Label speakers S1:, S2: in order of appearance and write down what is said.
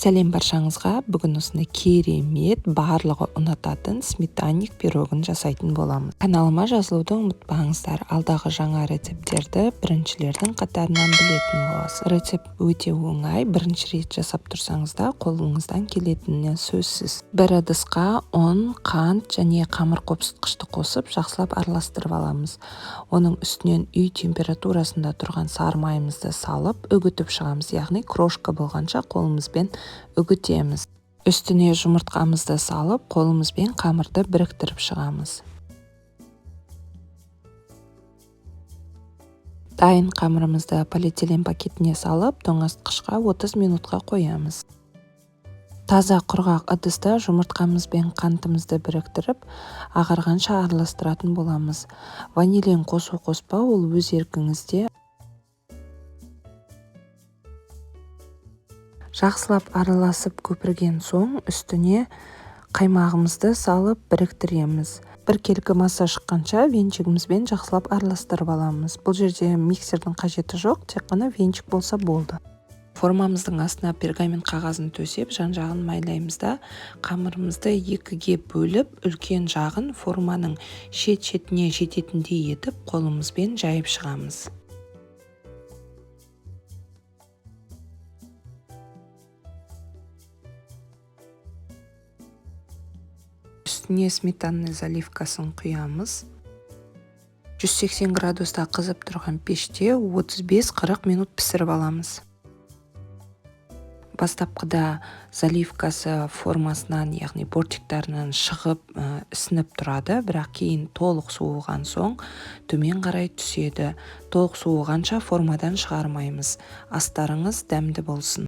S1: Сәлем баршаңызға! Бүгін осындай керемет, барлығы ұнататын сметанник пирогын жасайтын боламыз. Каналыма жазылуды ұмытпаңыздар. Алдағы жаңа рецепттерді біріншілердің қатарынан білетін боласыз. Рецепт өте оңай, бірінші рет жасап тұрсаңыз да қолыңыздан келетіні сөзсіз. Бір ыдысқа ұн, қант және қамыр қопсытқышты қосып, жақсылап араластырып аламыз. Оның үстінен үй температурасында тұрған сары майымызды салып, үгітіп шығамыз, яғни крошка болғанша қолымызбен үгітеміз. Үстіне жұмыртқамызды салып, қолымызбен қамырды біріктіріп шығамыз. Дайын қамырымызды полиэтилен пакетіне салып, тоңазытқышқа 30 минутқа қоямыз. Таза құрғақ ыдыста жұмыртқамыз бен қантымызды біріктіріп, ағарғанша араластыратын боламыз. Ванилин қосу қоспау ол өз еркіңізде. Жақсылап араласып көпірген соң үстіне қаймағымызды салып біріктіреміз. Біркелкі масса шыққанша венчигімізбен жақсылап араластырып аламыз. Бұл жерде миксердің қажеті жоқ, тек қана венчик болса болды. Формамыздың астына пергамент қағазын төсеп, жан-жағын майлаймыз да, қамырымызды екіге бөліп, үлкен жағын форманың шет-шетіне жететіндей етіп қолымызбен жайып шығамыз. Үстіне сметанный заливкасын құямыз. 180 градуста қызып тұрған пеште 35-40 минут пісіріп аламыз. Бастапқыда заливкасы формасынан, яғни бортиктарынан шығып, ісініп тұрады, бірақ кейін толық суыған соң төмен қарай түседі. Толық суығанша формадан шығармаймыз. Астарыңыз дәмді болсын.